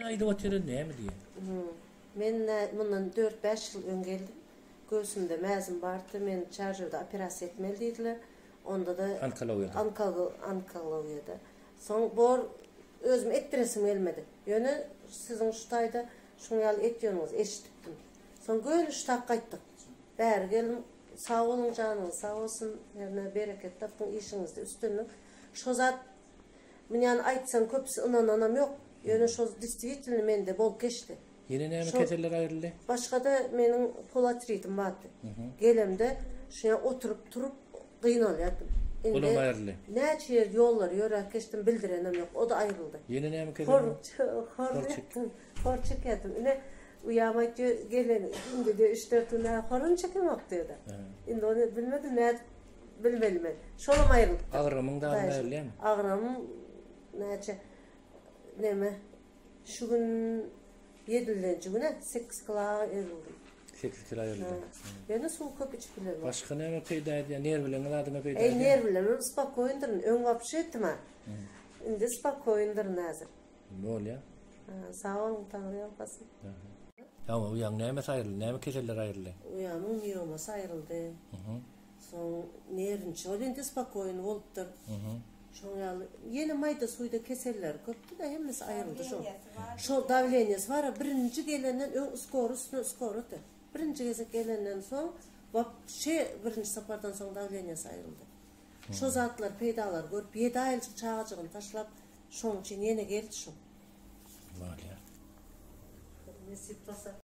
Aýdyp otyr näme diýýär? Men mundan dört-bäş ýyl öň geldim. Göwsümde mäzim bardy. Meni Çärjewde operasiýa etmeli diýdiler. Onda-da Onkologiýada. Onkologiýada. Soň bor özüm etdiresim gelmedi. Ýöne siziň şu taýda şuň ýaly etýäniňizi eşidipdim. Soň göni şu tak gaýtdyk. Bäri geldim. Sag boluň janyňyz sag bolsun. Hernä bereket tapyň işiňizde üstünlik. Şo zat Munýany aýtsaň köpüsi ynananam ýok. Ýöne şo distwitelny mende bolup geçdi. Ýene näme keseller aýryldy? Başgada meniň polatritim bardy. Gelemde şuňa oturyp turup gynalýardym. Olam aýryldy. Näçe ýer ýollary ýöräp geçdim bildirenem ýok. O-da aýryldy. Ýene näme kesel bar? Hor hor çekýärdim. Ine uýam aýtdy gelen indi diýýär üç-dört gün bäri horum çekemok diýdi. Indi ony bilmedim nädip Bilmeli men. Şolam aýrylypdyr. Agramyň dagyny aýrylýamy? Agramym näçe neme şu gün ýedinji güne 8 kilo aýryldym. 8 kilo aýryldy. Ýöne suw köp içip bilemok. Başga näme peýda edýär? Nerwleriňe zadyňa peýda edýär? Eý nerwlerim spokoýndyryn. Öň wapşe etdim-ä. Indi spokoýndyryn häzir. Bolýa. Sag boluň Taňry ýalkasyn. Hawa, uýaň nämesi aýryldy? Näme keseller aýryldy? Uýamyň miomasy aýryldy. Soň nerwinçi ol indi spokoýny bolupdyr. Şoň ýaly ýene maýda suýda keselleri köpdi-de hemmesi aýryldy şoň. Şol dawleniýesi bar-a birinji gelenden öň skory üstüne skorydy. Birinji gezek gelenden soň wapşe birinji sapardan soň dawleniýesi aýryldy. Şo zatlar peýdalary görüp ýedi aýlyjyk çagajygyny taşlap şoň üçin ýene geldi şo. Bolýar. Nesip bolsa.